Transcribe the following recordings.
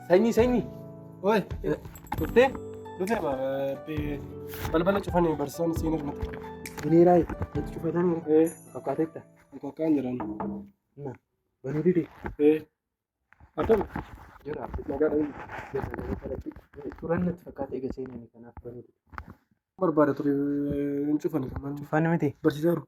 Sanyii sanyii. Oi, Dhuftee? dhufee balbala cufanii barsiisaan seener mata. Baneeraa natti cufatanii Eh, fakkaateetta. akkaan jiran. Na banuu dide. Eh, akkam Jira. nagaadhaan Turan natti fakkaate eega seenanii kanaaf banuu dide. barbaada ture hin cufani. Cufan miti. Barsiisaa jiru.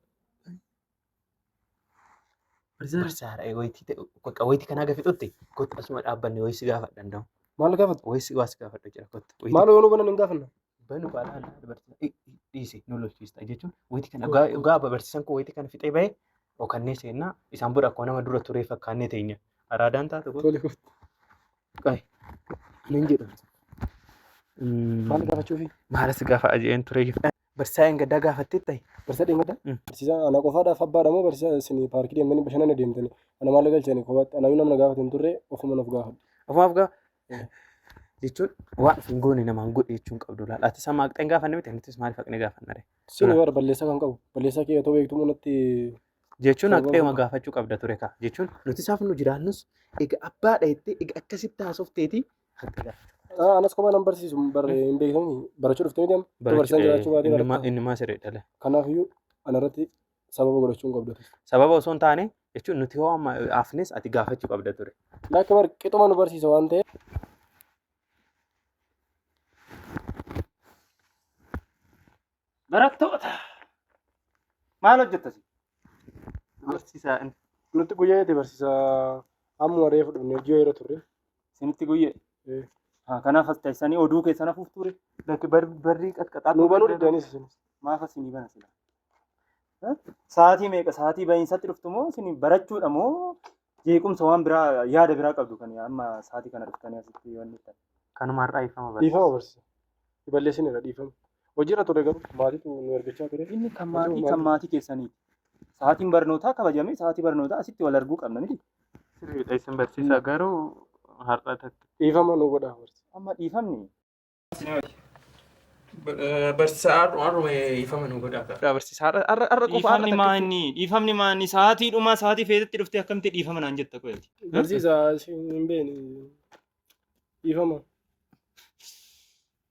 Barsiisaa jiru. Barsiisaadha wayitii ta'e wayitii kanaa gafe xutte kottu asuma dhaabbanne wayii si gaafadha danda'u. Maal gaafatu? Wayii si waa si gaafadha jira kottu. Maal yoo nu banan hin gaafanna? Banu baala barsiisaa dhiise nu lolchiista jechuun wayitii kana gaafa barsiisan kun wayitii kana fixee bahee okannee seennaa isaan booda akkuma nama dura turee fakkaannee teenya. Araadaan taatu kun. Tole kofti. Qayi. Ani hin jedhu. Maal gaafachuufi? Maal si gaafa ajeen ture? Barsiisaa hin gaddaa gaafattee ta'e. Barsiisaa dheengaddaa? Mm. Barsiisaa ana qofaadhaaf abbaadha moo barsiisaa isin paarkii deemtanii bashannana deemtanii? Ana maal galchanii kophaatti? Ana namna gaafate hin turre ofuma naaf gaafadhe. Ofumaaf gaa jechuun waan of hin goone namaan godhe jechuun qabdu laala. Ati sama haqxeen gaafanne miti nutis maaliif haqnee gaafanna ree? Sini bara balleessaa kan qabu. Balleessaa kee otoo beektuu natti Jechuun Sababa haqxeema qaba. gaafachuu qabda ture kaa. Jechuun nuti isaaf nu jiraannus egaa abbaadha jettee egaa akkasitti haasofteeti haqxee gaafachuu. Ah, anas kophaa nan barsiisu bar hin beektamni barachuu dhuftee miti amma. Barsiisaan jiraachuu baatee baratta. Inni maa siree dhala. Kanaafiyyuu ana irratti sababa godhachuu hin qabdu. Sababa osoo hin taane jechuun nuti hoo amma hafnes ati gaafachuu qabda ture. Lakki bar qixuma nu barsiisa waan ta'eef. Barattoota! Maal hojjettas? Barsiisaa Nutti guyyaa eete barsiisa ammuma reefu dhufne ji'a yeroo turre. Isinitti guyyee. Eh. Haa, kanaaf as teessanii oduu keessan hafuuf ture. Bakki barrii qaxqaxaa. Nu banuu diddanis isinis. Maaf isinii bana sila? Sa'aatii meeqa sa'aatii bahiinsatti dhuftu moo isin barachuudha moo jeequmsa waan biraa yaada biraa qabdu kan amma sa'aatii kana dhuftanii asitti waan jettan. Kanuma har'aa ifama Dhiifama barsiisa. Balleessinidha dhiifama. Hojiirra ture garuu maatiitu nu ergachaa ture. Inni kan maatii kan maatii keessaniiti. Sa'aatiin barnootaa kabajamee sa'aatii barnootaa asitti wal arguu qabna miti. Sirriidha isin barsiisaa garuu har'a takka. Dhiifama nu godhaa barsiisa. Amma dhiifamni Barsiisaa har'uma ifama nu godhaa. Barsiisaa har'a har'a qofa Dhiifamni maa inni dhiifamni maa inni sa'aatii dhumaa sa'aatii feetetti dhuftee akkamitti dhiifama naan jetta qoyati. Barsiisa isin hin beekne. Dhiifama.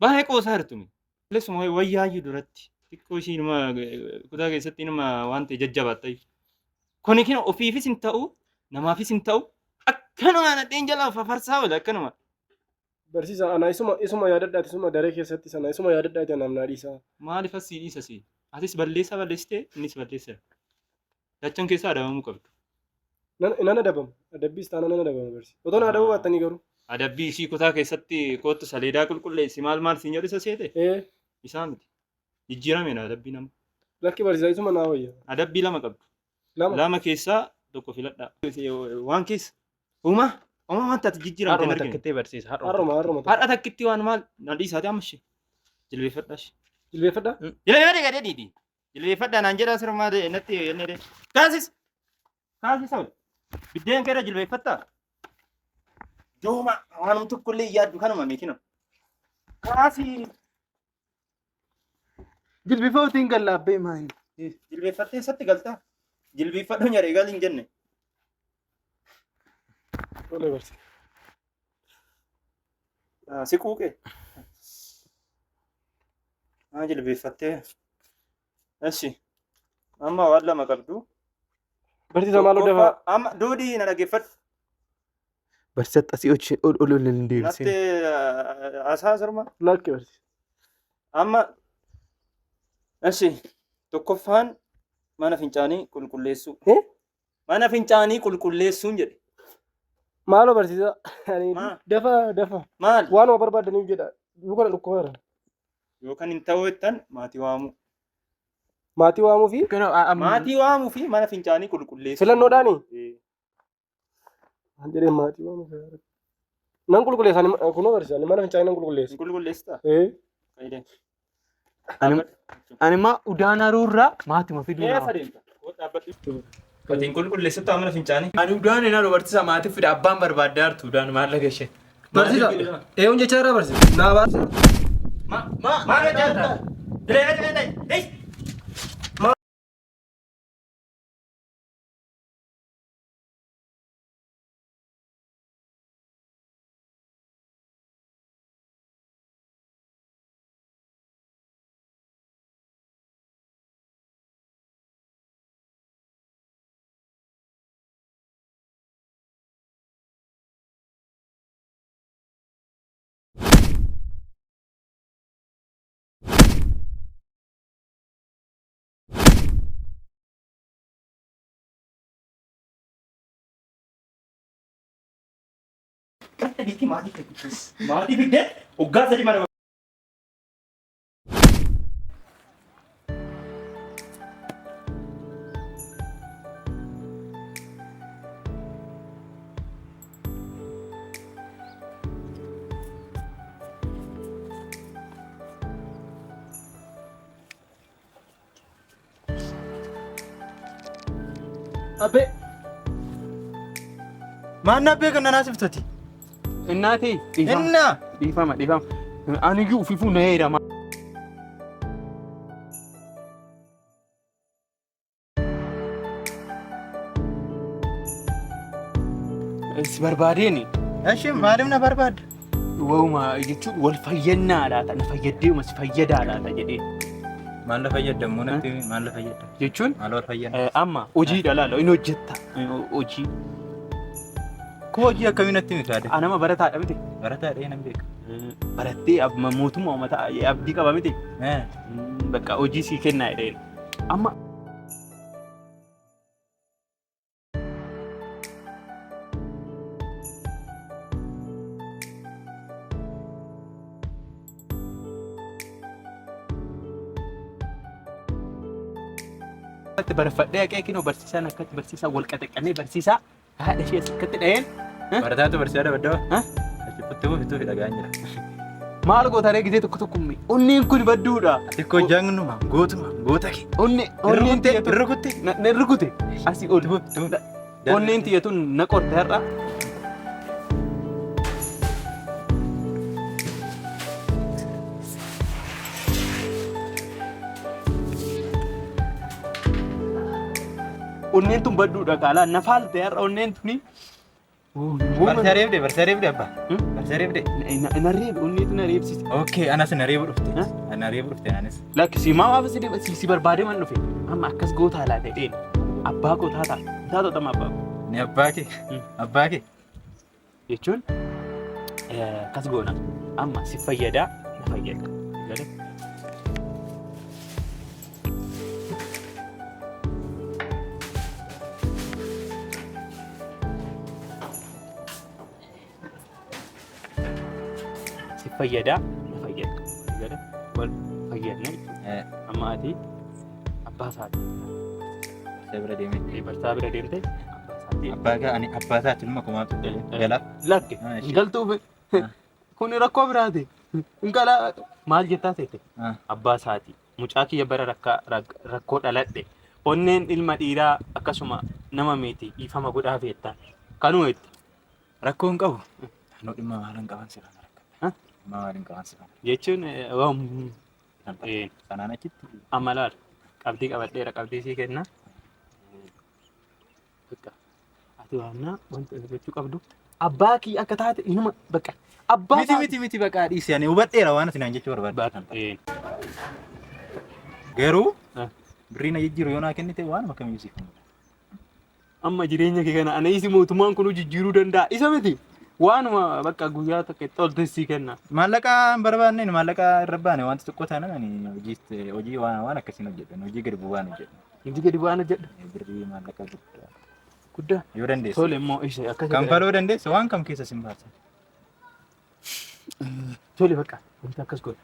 Baay'ee qoosaa jirtu mi. Keessumaa wayyaayyuu duratti xiqqoo ishii nama kutaa keessatti nama waan ta'e jajjabaatta. Kuni kina ofiifis hin ta'u namaafis hin ta'u akkanuma nadheen jala fafarsaa oola akkanuma. Barsiisa ana isuma isuma yaadadhaati isuma daree keessatti sana isuma yaadadhaati anaaf naa dhiisaa. Maaliif as sii dhiisa sii? Atis balleessaa balleessitee innis balleesseera. Dachan keessaa adabamuu qabdu. Nan nan adabama. Adabbiis taana nan adabama barsiisa. Otoo na adabuu baattanii garuu. Adabbii ishii kutaa keessatti koottu saleedaa qulqulleessi maal maal siin jedhu isa seete Ee isaa miti. Jijjiirameera adabbii nama. lakki barsiisa isuma naa wayya. Adabbii lama qabdu. Lama. Lama keessaa tokko filadhaa. Waan keessa. Uumaa. Uumaa wanta ati jijjiiramte hin Har'uma argine. takkittee barsiisa. Har'uma har'uma. Har'a takkitti waan maal na dhiisaati amma ishee. Jilbeeffadhaa ishee. Jilbeeffadhaa. Jilbeeffadhaa gadee dhiiti. Jilbeeffadhaa naan jedhaa sirmaa natti inni dee. Kaasis. Kaasis ol. Biddeen keerra jilbeeffattaa. Dooma waanum tokko illee yaaddu kanuma meekina. Kaasii. Jilbifautiin gallaabbee maali? Jilbeeffattee satti galtaa. Jilbeeffadhu nyaree gal hin jenne. Tole barsiisa. Si quuqe. Maa jilbeeffattee. Eshi. Amma waan lama qabdu. Barsiisa maaloo dafaa. Amma duudii na dhaggeeffadhu. Barsiisaa asii ol ol ol ol hin deebisin. Natti asaa sirma. Lakki barsiisa. Amma eshi tokkoffaan mana fincaanii qulqulleessuu. Eh? Mana fincaanii qulqulleessuun jedhe. Maaloo barsiisa. Ani Maa? dafa dafa. Maal? Waanuma barbaadaniif jedha. Luka na dhukkubeera. Yookaan hin ta'u jettan maatii waamuu. Maatii waamuu fi Maatii waamuu fi mana fincaanii qulqulleessuu. Filannoodhaani? Eh. Waan jedheen maatii waamuu fi. Nan qulqulleessa ani kunoo barsiisa ani mana fincaanii nan qulqulleessa. Hin qulqulleessitaa? Ee. Fayyadami. Ani maa udaan haruurraa maatima fiduu Eessa naa. deemta? Dhaabbadhu. Ati hin qulqulleessittaa mana fincaanii? Ani udaan hin haru barsiisaa maatii fida abbaan barbaaddaa hartu udaan maallaqa ishee. Barsiisa. Eewwan jecha irraa barsiisa. Naa baasa. Maal hojjeta? Dilee dilee dilee. sadiitti maatii fidde. Maatii fidde waggaa 3 mana. Abbee. Maal abbee kana naasiftati? Innaati dhiifama. Innaa. Dhiifama dhiifama. Ani iyyuu ufiifuu na heerama. Si barbaadeen. Eshi maaliif na barbaadda? Wauma jechuun wal fayyannaa laata na fayyaddee si fayyadaa laata jedhee. Maal na fayyadamuu natti maal na fayyadda? Jechuun Maal wal fayyadda? Amma hojiidha laala inni hojjetta hojii. Koo hojii akkamii natti himi kaade? Anama barataadha miti. Barataadha nan beeka. Barattee mootummaa uummata abdii qaba miti. Bakka hojii sii kennaa jedheen. Amma Akkatti barfadhee haqee kinoo barsiisaan akkatti barsiisaa wal qaxaqqanee barsiisaa haadha ishee akkatti dhaheen. Barataatu barsiisaa dabadaba. Achi kuttee ofituu fi dhagaan jira. Maal gootaree gizee tokko tokko onneen kun badduudha. Ati koo jagnuma gootuma goota kee. Onne onneen Irrukute irrukute. Na rukute asii ol. Onneen tiyyatuun na qorte har'a. Onneen tun badduudha kaalaa na faalte har'a onneen tuni. Barsiisaa reebde barsiisaa reebde abbaa. Barsiisaa reebde. Na reebe onneetu na reebsise. Okay anas na reebu dhufte. Na reebu dhufte anis. Lakki maa maaf si barbaadee man dhufe amma akkas gootaa laata jedheen abbaa koo taataa taatoo tama abbaa koo. Ni abbaa kee abbaa kee. Jechuun akkas goona amma si fayyadaa na fayyada. Galee? Si fayyadaa na fayyada. Galee? Wal fayyadna jechuudha. Amma ati abbaa isaati. Barsiisaa bira deemee. Barsiisaa bira deemtee abbaa isaati. Abbaa gaa ani abbaa isaati ilma kumaatu galaaf. Lakke galtuuf kun rakkoo biraati. Hin maal jettaa seete? Abbaa isaati. Mucaa kiyya bara rakkoo dhaladhe. Onneen ilma dhiiraa akkasuma nama miti dhiifama godhaa feettaan. Kanuma itti. Rakkoo hin qabu. Anoo dhimma maal hin qaban si kana rakkata. Dhimma maal hin qaban si kana. Jechuun Sanaan achitti. Amma laal qabdii qabadheera qabdii sii kenna. Bakka ati waamnaa wanta gochuu qabdu abbaa kiyya akka taate inuma bakka abbaa Miti miti miti bakka dhiisi ani hubadheera waan ati naan jechuu barbaadde. Garuu birrii na jijjiiru yoo naa kennite waanuma kamiyyuu siif hin godhu. Amma jireenya kee kana ana isi mootummaan kun jijjiiruu danda'a isa miti waanuma bakka guyyaa tokko itti olte sii kenna. Maallaqa hin barbaanne maallaqa irra baane wanti tokko taanaan ani hojii hojii waan akkasiin hojjedhan hojii gadi bu'aan hojjedhan. Hojii gadi bu'aan hojjedha. Birrii maallaqa guddaa. Guddaa. Yoo dandeesse. Tole immoo isa akkas. Kanfaluu dandeesse waan kam keessa sin baasa. Tole bakka wanti akkas godha.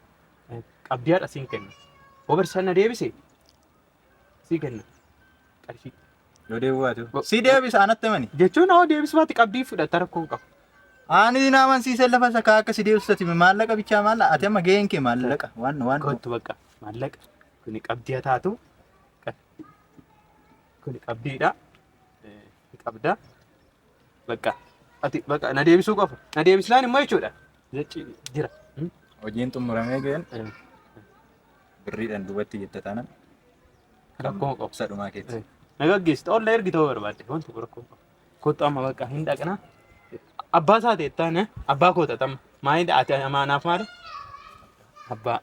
Qabdii haadha siin kenna. Yoo barsiisaan na deebise sii kenna. Qarshii. Yoo deebi'u baatu. Si deebisa anatti amani. Jechuun hoo deebisuu baate qabdii fudhata rakkoo hin qabu. Ani na amansiisee lafa isa kaa akka si deebisati maallaqa bichaa maallaqa ati amma gaheen kee maallaqa waan waan. Kottu bakka maallaqa kuni qabdii haa taatu. Kuni qabdiidha. Qabda. Bakka ati bakka na deebisuu qofa. Na deebisnaan immoo jechuudha. Jechi jira. Hojiin xumuramee gaheen birriidhaan duubatti jetta taanaan. Rakkoo qabu. Isa dhumaa keessa. Na gaggeessita olla ergi ta'uu barbaadde wanti kun rakkoo qabu. Kottu amma bakka hin dhaqna. Abbaa isaa ta'e taane abbaa koo ta'ama. Maalidha ati amaanaaf maali? Abbaa.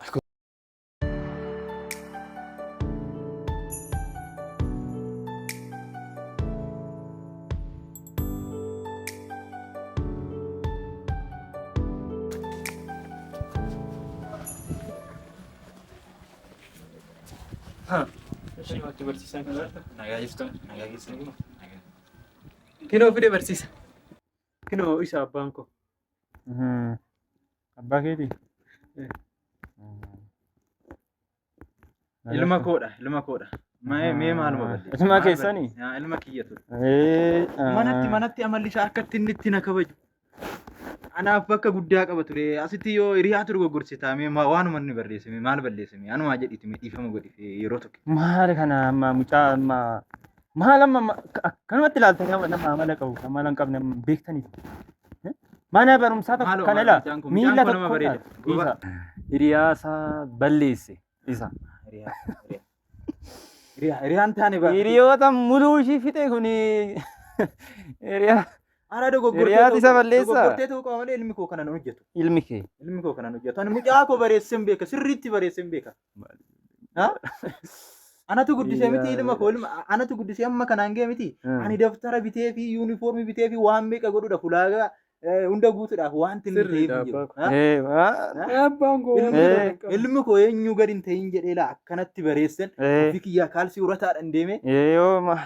Nagaa jirtu nagaa keessan. Kinoo fide barsiisa. Kinoo isa abbaan koo. Abbaa keetii? Ilma koodha, ilma koodha. Mee maaluma balleesse? Ilma keessanii? Ilma kiyya ture. Manatti amalli isaa akkatti inni itti na kabaju. Anaaf bakka guddaa qaba ture. Asitti yoo hiriyaa ture goggorsitaa mee waanuma inni barreesse mee maal balleesse mee anumaa jedhiiti mee dhiifama godhi yeroo tokko. Maal kana amma mucaa amma maal amma akkanumatti ilaaltanii amma nama amala qabu kan amala hin qabne amma beektaniif. Mana barumsaa tokko Maaloo kan maaloo ilaa mucaan kun miila mucaan kun nama tokko bareeda. Goba. isa hiriyaasaa balleesse isa. Hiriyaa hiriyaa hiriyaan taane baa. Hiriyoota muluu ishii fixe kuni hiriyaa Ana dogoggortee Hiriyaatu ta'uu isa qaba. balleessaa? Dogoggortee ta'uu qaba malee ilmi koo kana nan hojjetu. Ilmi kee. Ilmi koo kana nan hojjetu. Ani mucaa koo bareesseen beeka. Sirriitti bareesseen beeka. Ha? Anatu guddisee miti ilma koo ilma anatu guddisee amma kanaan ga'e miti. Ani daftara bitee fi yuunifoormii bitee fi waan meeqa godhuudhaaf ulaagaa hunda guutuudhaaf wanti inni ta'eef Sirriidha hin jiru. abbaa koo. Ha? Eh, waa- Abbaan koo Ilmi Eh. koo ilmi koo eenyuu gadi hin ta'in jedhee laa akkanatti bareessen ofii kiyyaa kaalsii urataadhaan deeme Eh, yoo maal.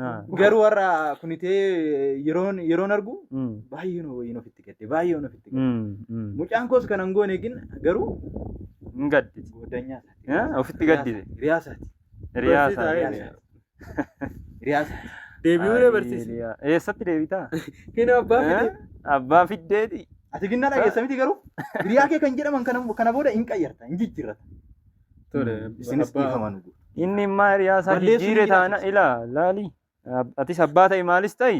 Ah. garuu warra kunitee yeroon argu Mm. baay'een wayiin ofitti gadde baay'een ofitti gadde. Mm. Mm. Mucaan koos kanan goone gin garuu Hin gaddite. goddanyaa isaati. Eh, ofitti gaddite. Hiriyaa isaati. Hiriyaa Barsiisaa, isaa. Hiriyaa isaati. Deebi'uu dha barsiisa. Hiriyaa. Eessatti deebitaa? Kina abbaa Eh? fide. Abbaa fiddeeti. Ati ginnaa dhageessa miti garuu hiriyaa kee kan jedhaman kana booda hin qayyarta hin jijjiirrata. Tole Isinis dhiifama nu godhu. Inni immaa hiriyaa isaa Balleessuun jijjiire ni taana jiraata. ilaa laali. Atis abbaa ta'e maalis ta'i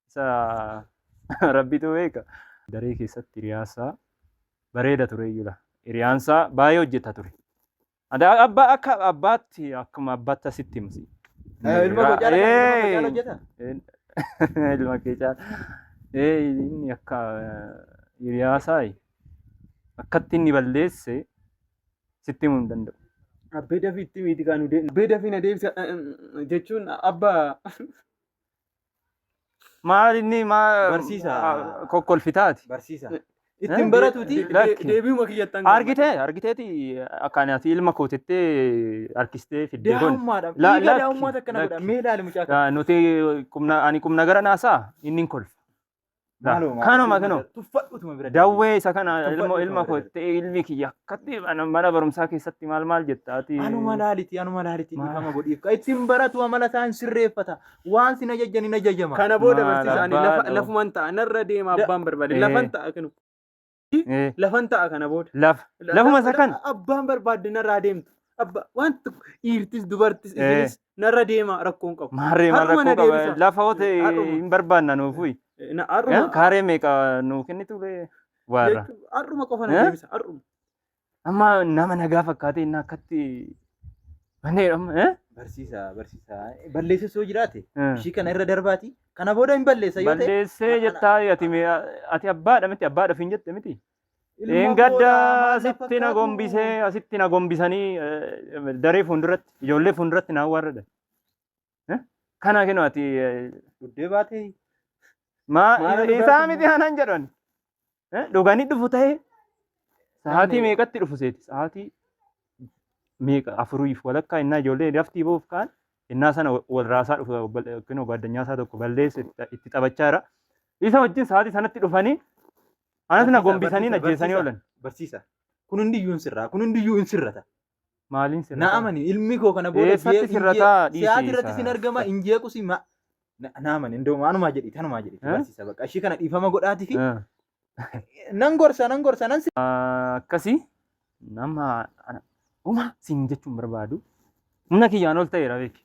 isa rabbitu beeka. Daree keessatti hiriyaa isaa bareeda ture iyyuu Hiriyaan isaa baay'ee hojjeta ture. Abbaa akka abbaatti akkuma abbaatti asitti himsi. Ilma koo caala ilma koo caala hojjeta. Ilma kee caala. Inni akka hiriyaa isaa akkatti inni balleesse sitti himuu hin danda'u. Abbee dafii itti miti kan nu abbee dafii na deebisa jechuun abbaa Maal inni maa Barsiisaa. Kokkolfitaati. Barsiisa. Ittiin baratuuti. Lakki. Deebi'uma kiyyattan. Argitee argiteeti akkaan ati ilma kootettee harkistee fiddee kun. Daa'ummaadha. Lakki, Dhiiga daa'ummaatu akkana godha. lakki. Mee ilaali mucaa kana. Nuti qubna ani qubna gara naasaa inni hin kolfa. Maaloo maaloo. Kanuma kanuma. Tuffadhutuma bira. Dawwee isa kana Tuffadhu ilma ilma bira. koottee ilmi kiyya akkatti mana barumsaa keessatti maal maal jetta ati. Anuma laaliti anuma laaliti Maal? dhiifama godhiif. Ittiin baratu amala isaa hin sirreeffata. Waan sin ajajjan hin ajajama. Kana booda Maal barsiisa ani abbaa lafa dhoo. lafuman ta'a narra deema abbaan barbaade lafan ta'a kanu lafan ta'a kana booda. Lafa. Lafuma isa kana. Abbaan barbaadde narraa deemtu. Abba waan tokko dhiirtis dubartis isinis narra deema rakkoon qabu. Maarree maal Har'uma rakkoo na qaba deebisa. lafa hoo ta'e Har'uma. hin barbaanna nuufuyi. Na har'uma Kaaree meeqa nuu kennitu lee waarra. Har'uma qofa na Eh? deebisa har'uma. Amma nama nagaa fakkaatee inni akkatti manneen amma eh? Barsiisa barsiisa. Balleessus yoo jiraate ishii kana irra darbaati. Kana booda hin balleessa yoo ta'e. Balleessee jettaa ati ati abbaadha miti abbaadha ofiin jette miti. Ilma Dheengadda koodaa maal na asitti na fakkaatu? gombisee asitti na gombisanii daree fuulduratti ijoollee fuulduratti na awwaarradha. Kana kennu ati Dhuddee baatee. maa Maal isaa miti hanan jedhan. Dhuganii dhufu ta'ee sa'aatii meeqatti dhufu seeti sa'aatii meeqa afuriif walakkaa innaa ijoollee daftii ba'uuf kaan innaa sana wal raasaa dhufu kunoo gaaddanyaa isaa tokko balleesse itti taphachaa jira. Isa wajjin sa'aatii sanatti dhufanii anas na Barsiisa, gombisanii na barsiisa, ajjeesanii barsiisa. oolan. Barsiisa. Kun hundiyyuu hin sirraa. Kun hundiyyuu hin sirrata. Maaliin sirrataa? Na amani ilmi koo kana booda Eessatti sirrataa? Dhiisi Si'aati irratti isa. sin argama hin jeequs ma na amani indoo anumaa jedhi anumaa jedhi Eh? barsiisa bakka ishii kana dhiifama godhaati fi Ah. nan gorsa nan gorsa nan Akkasii nama uma siin jechuun barbaadu humna kiyyaan ol ta'eera beeki.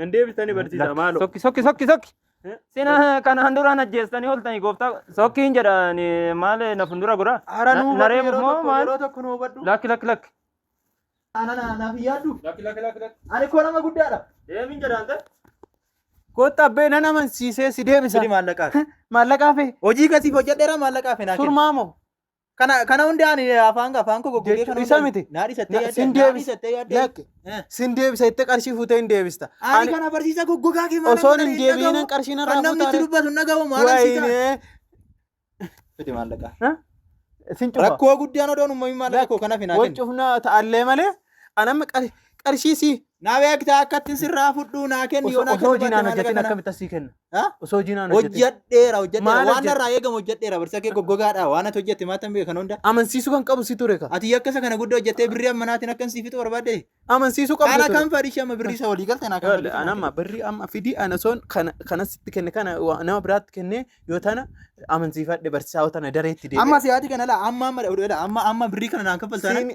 Nan deebistanii barsiisa maaloo. Sokki sokki sokki sokki. Eh? Sina kanaan duraan ajjeestanii ooltanii gooftaa sokkiin jedhan maal na fuuldura gora. Ara Na- nu na hubadhu reebuuf yeroo moo tokko maal? yeroo tokko nu hubadhu. Lakki lakki lakki. Ana naaf hin yaaddu. Lakki lakki lakki lakki. Ani koo nama guddaadha. Deemin jedhaan ta'e. Kottu abbee nan amansiisee si deebisa. Fidi maallaqaa fi. Maallaqaa fe Hojii kasiif hojjedheera maallaqaa fi naa kenni. surmaa moo? Kana kana hundi ani afaan afaan koo goggogee Jechuun kana isa hunda miti. naa dhisattee Na- yaaddee sin naa deebisa. dhisattee yaaddee. Lakki Eh. sin deebisa itti qarshii fuutee hin deebista. Ani Ani kana barsiisa goggogaa kee maal osoon hin deebiin qarshii narraa Kan namni itti fuutaare. dubbatu hin dhagahu maal si ta'a. Wayinee Fidi maallaqaa. sin cufa. Rakkoo guddaan odoon uumamii maallaqa koo kanaaf hin Wal kennu. cufnaa ta'allee malee anamma Qarshii si Na beektaa akkatti sirraa fudhuu naa kenni yoo naa Osoo kennuu hojii baatte naan maallaqa hojjetin kana. akkamitti asii kenna? Ha? Osoo hojii naan hojjetin. Hojjedheera hojjedheera. Maal Waan hojjette? narraa eegamu hojjedheera. Barsiisaa kee goggogaadha. Waan ati hojjette maatan beekan hunda. Amansiisuu kan qabu si ture ka. Ati yakka isa kana guddaa hojjettee birrii ammanaatiin akkan sii fixu barbaadde. Amansiisuu qabda Kana ture. kan fadhi amma birrii isa walii galte naa kan Yolle, ana amma birrii amma fidii ana soon kana kana sitti kenne kana nama biraatti kenne yoo tana amansiifadhe barsiisaa yoo tana dareetti deebi'e. Amma si'aati kana laa amma amma laa amma amma birrii kana naan kaffaltaa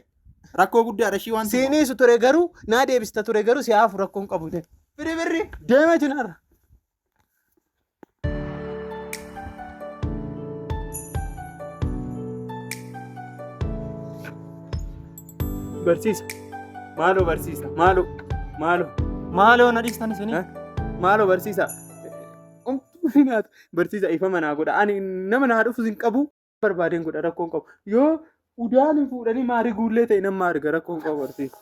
rakkoo guddaadha ishii waan Siiniisu ture garuu naa deebista ture garuu si haafu rakkoon qabu ta'e. Fidi birrii. Deema jinaarra. Barsiisa. Maaloo barsiisa. Maaloo. Maaloo. Maaloo na dhiistan isinii? Maaloo barsiisa. Barsiisa ifa manaa godha. Ani nama naa dhufu hin qabu. Barbaadeen godha rakkoon qabu. Yoo udaan fuudhanii maarii guullee ta'e nama arga rakkoon qabu barsiisa.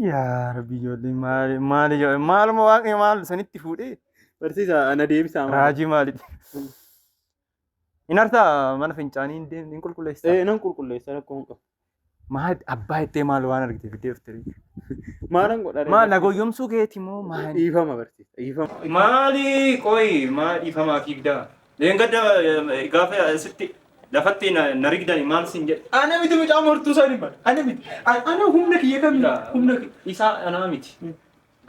Yaa Rabbi ijoollee maali maali maaluma waaqni maal sanitti fuudhee Barsiisa ana deebisaa maal? raajii maaliti? Hin hartaa mana fincaanii hin deemne hin qulqulleessitaa? Ee nan qulqulleessa rakkoon qabu. Maal abbaa ittee maal waan argite fiddee dhufte? Maalan godha? Maal na goyyomsuu keeti moo maal? Dhiifama barsiisa. Dhiifama. Maali qoyi maa dhiifamaa fiigdaa? Leengadda gaafa sitti lafatti na rigdani maal sin jedhe? Ana miti mucaa mortuu sani bara. Ana miti. Ana humna kiyya kami? Humna kiyya. Isaa anaa miti.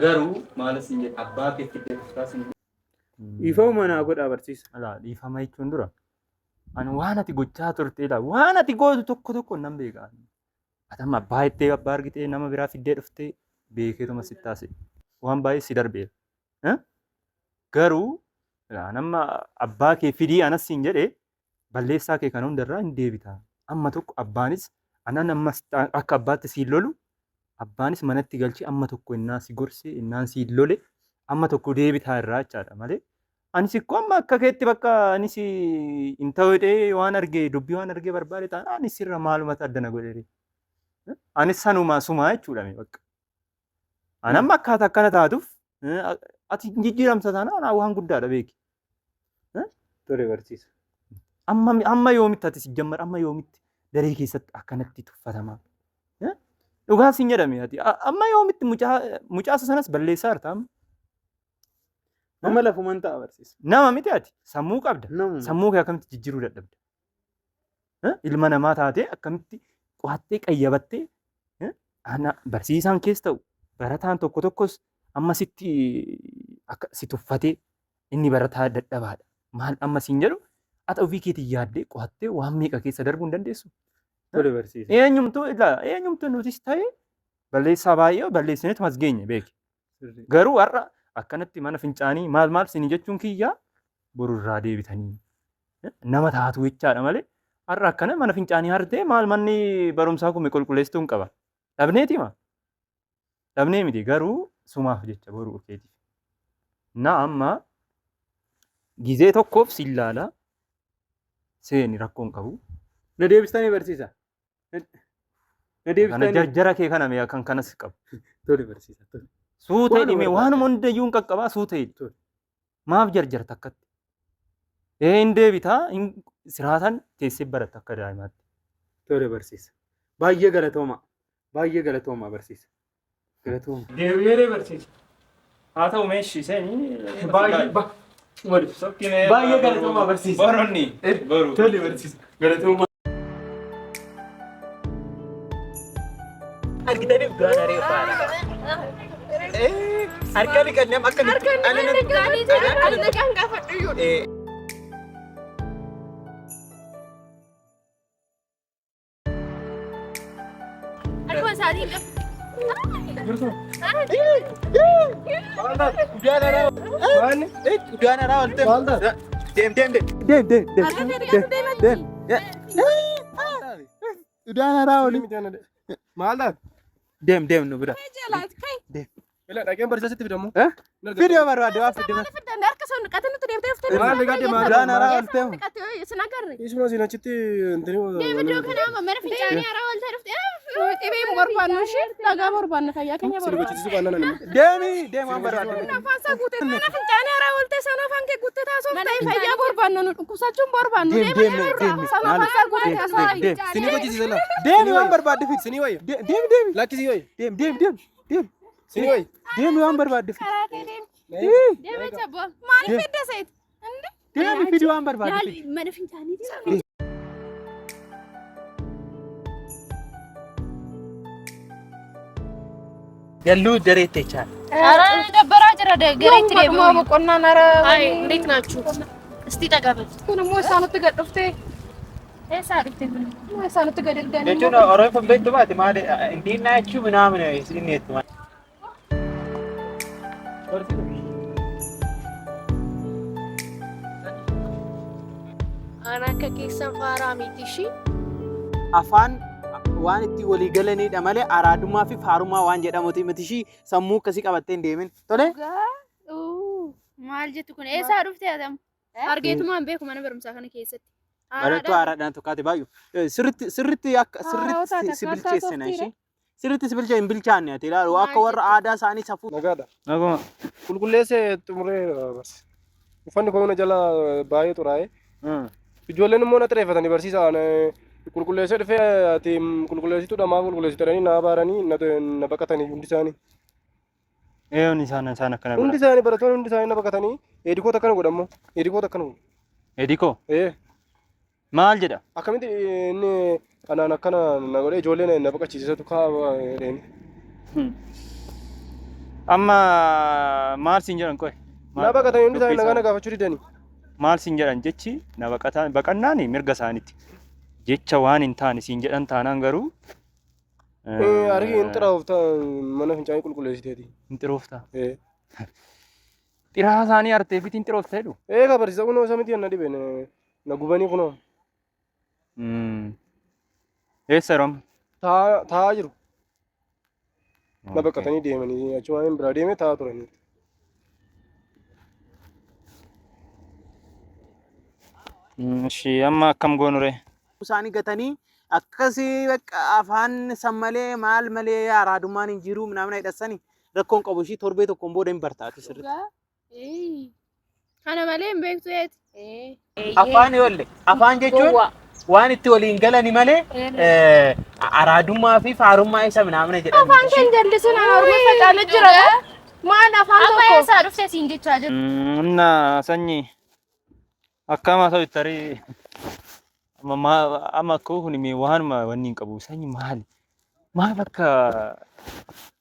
Garuu maal sin jedhe abbaa kee fiddee dhuftaa sin jedhe. Dhiifama naa godhaa barsiisa. Alaa dhiifama jechuun dura ani waan ati gochaa turte ilaa waan ati gootu tokko tokko nan beeka. Ati amma abbaa ittee abbaa argitee nama biraa fiddee dhuftee beekeetuma sitti taasise. Waan baay'ee si darbeera. Garuu nama abbaa kee fidii anas siin jedhe balleessaa kee kana hundarraa hin deebita. Amma tokko abbaanis anan ammas akka abbaatti siin lolu abbaanis manatti galchee amma tokko innaan si gorse innaan siin lole amma tokko deebitaa irraa jechaadha malee. Anis ikkoo amma akka keetti bakka anis hin ta'u jedhee waan argee dubbii waan argee barbaade taana anis irra maalumatu adda na godhe. Anis sanumaa sumaa jechuudha mee bakka. Ani amma akkaataa akkana taatuuf ati jijjiiramsa taana anaa waan guddaadha beeki. Tole barsiisa. Amma amma yoomitti ati si jammar amma yoomitti daree keessatti akkanatti tuffatamaa. Dhugaa siin jedhame ati amma yoomitti mucaa mucaa sanas balleessaa jirta amma. Amma lafuman ta'a barsiisa. Nama miti ati sammuu qabda. Namuma. Sammuu kee akkamitti jijjiiruu dadhabda? Ilma namaa taatee akkamitti qo'attee qayyabattee ana barsiisaan kees ta'u barataan tokko tokkos amma sitti akka si tuffatee inni barataa dadhabaadha. Maal amma siin jedhu ati ofii keetiin yaaddee qo'attee waan meeqa keessa darbuu hin dandeessu. Tole barsiisa. Eenyumtuu ilaa eenyumtuu nutis ta'e balleessaa baay'ee balleessineetu as geenye beeki. Garuu har'a akkanatti mana fincaanii maal maal isin jechuun kiyyaa borurraa deebitanii nama taatu jechaadha malee har'a akkana mana fincaanii hartee maal manni barumsaa kun qulqulleessituu hin qaba. Dhabneeti ma? Dhabnee miti garuu sumaaf jecha boruu keetiif. Na amma gizee tokkoof si ilaala seeni rakkoon qabu. Na deebistanii barsiisa. Na Kana deebistanii. jarjara kee kana mee kan kanas qabu. Tole barsiisa. Tole. Suuta Waanuma hidhime barbaade. waanuma hundayyuu hin qaqqabaa suuta hidhi. Tole. Maaf jarjarta akkatti? Ee hin deebitaa hin siraataan teessee baratta akka daa'imaatti. Tole barsiisa. Baay'ee galatooma. Baay'ee galatooma barsiisa. Galatooma. Deebi'ee barsiisa. Haa ta'u meeshii seenii. Baay'ee baay'ee galatooma barsiisa. Baronni. Baru. Tole barsiisa. Galatooma. Argitanii udaan haree faara. Harka dhiqannee akka nuti. Udaan haraa ol deem. Deem deem deem. Deem deem deem. Deem deem. Udaan haraa oli. Maal taate? Deem deem nu bira. Ila dhaqeen barsiisaa sitti fidamu. Fidee barbaade waa fidee. Maal dhiqadde maal? Udaan haraa ol deemu. Isuma siin achitti intini. Dhibee barbaannu ishee dhagaa barbaanna fayyaa keenya Sini barbaanna. gochisiisuu baannaan ani. Deemi deemi waan barbaade. Afaan isaa guutee mana fincaanii haraa ooltee sana afaan kee guuttee taasisuuf ta'e fayyaa barbaanna nu dhukkubsachuun barbaannu. Deem deem deem. Sana afaan isaa guutee taasisuuf. Deem Sini gochisiisa laa. deemi waan barbaade fidi. Sini wayya. Deemi deemi. Lakkisii wayya. Deem deem deem. Deemi. Sini wayi. Deemi waan barbaadde fidi. Karaa kee deemi. Deemi jabbo. Maaliif fidda seet? Deemi fidi waan barbaadde fidi. Yaali mana fincaanii deema. Galluu dareetti jechaadha. ኧረ ደበራ jira gareetti Yoomuma deebi'u. boqonnaan ara. Ay እንዴት ናችሁ? እስቲ ጠጋ በል። Kun immoo isaanutti gad dhuftee. Eessaa dhufte kun? Immoo isaanutti gad erganii. Jechuun Oromoon beektu baate maali indiin jechuu ምናምን inni jettu maali. Ana akka keessan faaraa miti ishii. Afaan waan itti walii galanidha malee araadummaa fi faarummaa waan jedhamuti miti ishii sammuu akkasii qabattee hin deemin. Tole? Maal jettu kun? Eessaa dhufte Adam? Argeetumaan beeku mana barumsaa kana keessatti. Barattuu haaraadhaan tokkaate baay'u. Sirritti sirritti akka sirritti si bilcheessina ishii. Sirritti si bilchee hin bilchaanne ati ilaalu akka warra aadaa isaanii safuu. Nagaadha. Naguma. Qulqulleessee xumuree barsi. Uffanni koo na jala baay'ee xuraa'e. Ijoolleen immoo na xireeffatanii barsiisa. Qulqulleessee dhufee ati qulqulleessituudha maaf qulqulleessitu jedhanii na abaaranii na baqatanii hundi isaanii. Eeyoon isaan isaan akkana Hundi godha. isaanii barattoonni hundi isaanii na baqatanii eedikoota akkana godhammoo eedikoota akkana godhu. Edikoo Ee maal jedha? akkamitti inni anaan akkana na godhee ijoolleen na baqachiisatu kaa jedheen. Amma maal siin jedhan qoy? Na baqatanii hundi isaanii nagaa na gaafachuu didanii. Maal siin jedhan jechi na baqataan baqannaan mirga isaaniiti. Jecha waan hin taane siin jedhan taanaan garuu Argi hin xiraa'uuf mana fincaanii qulqulleessiteeti. Hin xiroofta. Ee Xiraa isaanii artee fitiin hin xiroofta jedhu. ee ka barsiisa kunoo isa miti na dhibe na gubanii kunoo Eessa yeroo amma? taa'aa jiru. Na baqatanii deemanii achumaan hin biraa deemee taa'aa turanii. Ishii amma akkam goonu ree? Isaanii gatanii akkasii bakka afaan san malee maal malee araadummaan hin jiru ምናምን hidhassani rakkoon qabu ishii torbee tokkoon booda hin bartaati sirriitti. Kana malee hin beektu eeti. Afaan yoolle afaan jechuun waan itti waliin galani malee araadummaa fi faarummaa isa ምናምን jedhamu. Afaan kan jallisuun ana orma facaalee jira. Maal afaan Amma tokko? eessaa dhufte siin jechaa jiru. Inna sanyii akkam haa ta'u tarii amma amma akkoo kun mee waanuma wanni hin qabu sanyi maali? Maal akka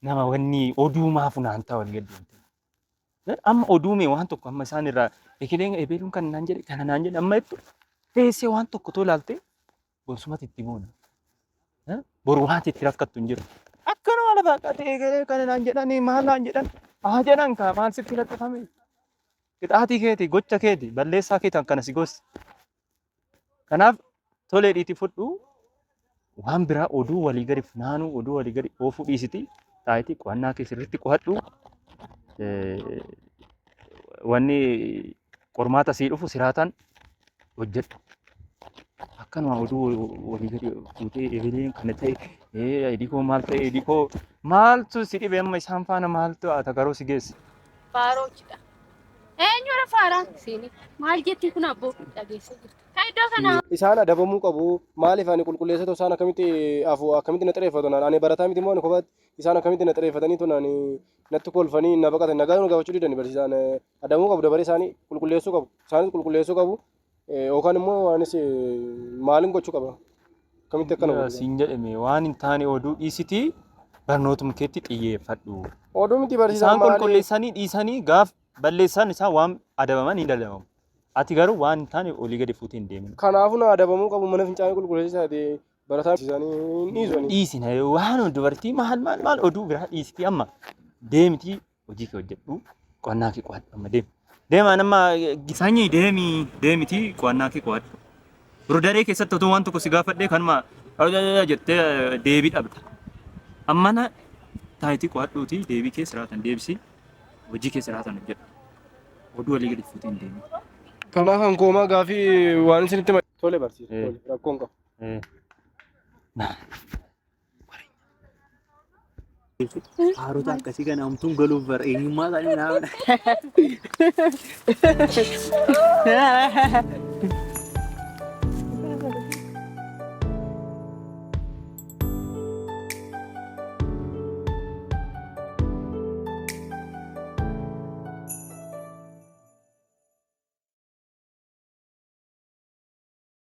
nama wanni oduu maa funaantaa wal gaddeemte? Amma oduu mee waan tokko amma isaan irraa ekeleen ebeluun kana naan jedhe kana naan jedhe amma jettu teessee waan tokko too ilaalte borsumatti itti boona. Boru waan itti rakkattu hin jiru. Akkanuma lafa qatee ekelee kana naan jedhanii maal naan jedhan haa jedhan kaa maal sitti laxxafame? Qixaatii keeti gocha keeti balleessaa keeti akkana si gosi. Kanaaf tolee dhiitii fudhu waan biraa oduu walii gadi funaanuu oduu walii gadi oofuu dhiisiti taayitii qo'annaa kee sirriitti qo'adhu. Wanni qormaata sii dhufu siraataan hojjedhu. Akkanuma oduu walii gadi fuutee ebeleen kana ta'e edikoo maal ta'e edikoo maaltu si dhibe amma isaan faana maaltu atagaroo si geesse. Faarochidha. Eenyudha faaraan? Maal jetti kun abboo? Dhageessee jirti. Kan iddoo kana Isaan adabamuu qabu. Maaliif ani qulqulleessatu isaan akkamitti afu akkamitti na xireeffatu naan ani barataa miti immoo ani kophaatti isaan akkamitti na xireeffatanii tu naan natti kolfanii na baqatan nagaa nu gaafachuu didani barsiisaan adabamuu qabu dabaree isaanii qulqulleessuu qabu isaanis qulqulleessuu qabu yookaan immoo anis maalin gochuu qaba akkamitti akkana godhu. Siin jedhame waan hin taane oduu dhiisitii barnootuma keetti xiyyeeffadhu. Oduu miti barsiisaan Isaan maali? qulqulleessanii dhiisanii gaaf balleessan isaan waan adabaman hin adabamu. Ati garuu waan hin taane olii gadi fuutee hin deemin. Kanaafuu na adabamuu qabu mana fincaanii qulqulleessisaati barataa isaanii hin dhiisanii. Dhiisina waan dubartii maal maal maal oduu biraa dhiisitii amma deemitii hojii kee hojjedhu qo'annaa kee qo'adhu amma deemi. Deemaa nama sanyii deemi deemitii qo'annaa kee qo'adhu. Daree keessatti otoo waan tokko si gaafadhee kanuma jettee deebii dhabda. Amma na taayitii qo'adhuutii deebii kee siraatan deebisi hojii kee siraatan hojjedhu. Oduu walii gadi fuutee hin deemin. Kanaaf hankoomaa gaafii waan isinitti tole barsiisa tole rakkoon qabu. Haarota akkasii kana homtuun galuuf bara eenyummaa isaanii ምናምን.